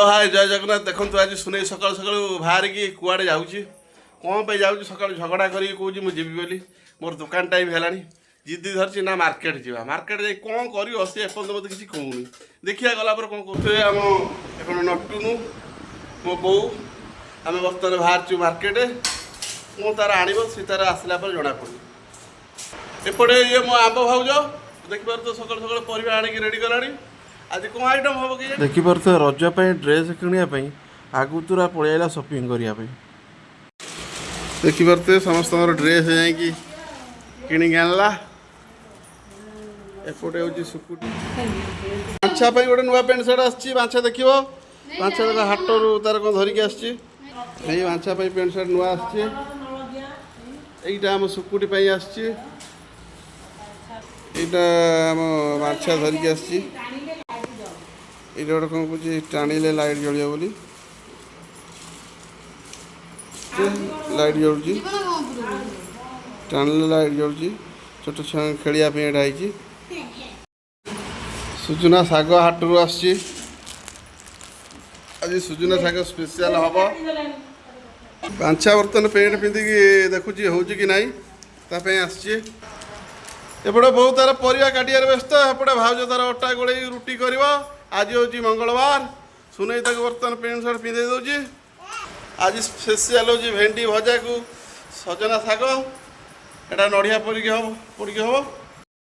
ହାଏ, ଜୟ ଜଗନ୍ନାଥ। ଦେଖନ୍ତୁ, ଆଜି ସୁନେଇ ସକାଳୁ ସକାଳୁ ବାହାରିକି କୁଆଡ଼େ ଯାଉଛି, କ'ଣ ପାଇଁ ଯାଉଛି। ସକାଳୁ ଝଗଡ଼ା କରିକି କହୁଛି ମୁଁ ଯିବି ବୋଲି। ମୋର ଦୋକାନ ଟାଇମ୍ ହେଲାଣି। ଜିଦି ଧରିଛି ନା ମାର୍କେଟ ଯିବା। ମାର୍କେଟ ଯାଇ କ'ଣ କରିବ, ସେ ଏପର୍ଯ୍ୟନ୍ତ ମୋତେ କିଛି କହୁନି। ଦେଖିବା ଗଲା ପରେ କ'ଣ କରୁଥିବେ। ଆମ ଏପଟେ ନଟୁନୁ, ମୋ ବୋଉ, ଆମେ ବର୍ତ୍ତମାନ ବାହାରିଛୁ ମାର୍କେଟ। କ'ଣ ତାର ଆଣିବ, ସେ ତାର ଆସିଲା ପରେ ଜଣାପଡ଼ିବ। ଏପଟେ ଇଏ ମୋ ଆମ୍ବ ଭାଉଜ ଦେଖିପାରୁଥିବ, ସକାଳୁ ସକାଳୁ ପରିବା ଆଣିକି ରେଡ଼ି କଲାଣି। ଆଜି କ'ଣ ଆଇଟମ୍ ହବ କି ଦେଖିପାରୁଥିବେ। ରଜ ପାଇଁ ଡ୍ରେସ୍ କିଣିବା ପାଇଁ ଆଗତୁରା ପଳେଇଲା ସପିଂ କରିବା ପାଇଁ। ଦେଖିପାରୁଥିବେ, ସମସ୍ତଙ୍କର ଡ୍ରେସ୍ ଯାଇକି କିଣିକି ଆଣିଲା। ଏପଟେ ହେଉଛି ସୁକୁଟି। ବାଞ୍ଛା ପାଇଁ ଗୋଟେ ନୂଆ ପ୍ୟାଣ୍ଟ ସାର୍ଟ ଆସିଛି। ବାଞ୍ଛା ଦେଖିବ। ବାଞ୍ଛା ତାର ହାଟରୁ ତାର କ'ଣ ଧରିକି ଆସିଛି। ଏଇ ବାଞ୍ଛା ପାଇଁ ପ୍ୟାଣ୍ଟ ସାର୍ଟ ନୂଆ ଆସିଛି। ଏଇଟା ଆମ ସୁକୁଟି ପାଇଁ ଆସିଛି। ଏଇଟା ଆମ ବାଞ୍ଛା ଧରିକି ଆସିଛି। ଏଇଟା ଗୋଟେ କ'ଣ କହୁଛି, ଟାଣିଲେ ଲାଇଟ୍ ଜଳିବ ବୋଲି। ଲାଇଟ୍ ଜଳୁଛି, ଟାଣିଲେ ଲାଇଟ୍ ଜଳୁଛି। ଛୋଟ ଛୁଆଙ୍କ ଖେଳିବା ପାଇଁ ଏଇଟା ହେଇଛି। ସୁଜୁନା ଶାଗ ହାଟରୁ ଆସିଛି। ଆଜି ସୁଜୁନା ଶାଗ ସ୍ପେଶିଆଲ ହବ। ବାଞ୍ଛା ବର୍ତ୍ତମାନ ପ୍ୟାଣ୍ଟ ପିନ୍ଧିକି ଦେଖୁଛି ହେଉଛି କି ନାହିଁ, ତା ପାଇଁ ଆସିଛି। ଏପଟେ ବୋଉ ତାର ପରିବା କାଟିବାରେ ବ୍ୟସ୍ତ, ଏପଟେ ଭାଉଜ ତାର ଅଟା ଗୋଳେଇ ରୁଟି କରିବ। ଆଜି ହେଉଛି ମଙ୍ଗଳବାର। ସୁନେଇ ତାକୁ ବର୍ତ୍ତମାନ ପ୍ୟାଣ୍ଟ ସାର୍ଟ ପିନ୍ଧେଇ ଦେଉଛି। ଆଜି ସ୍ପେଶିଆଲ ହେଉଛି ଭେଣ୍ଡି ଭଜାକୁ ସଜନା ଶାଗ। ଏଇଟା ନଡ଼ିଆ ପଡ଼ିକି ହବ।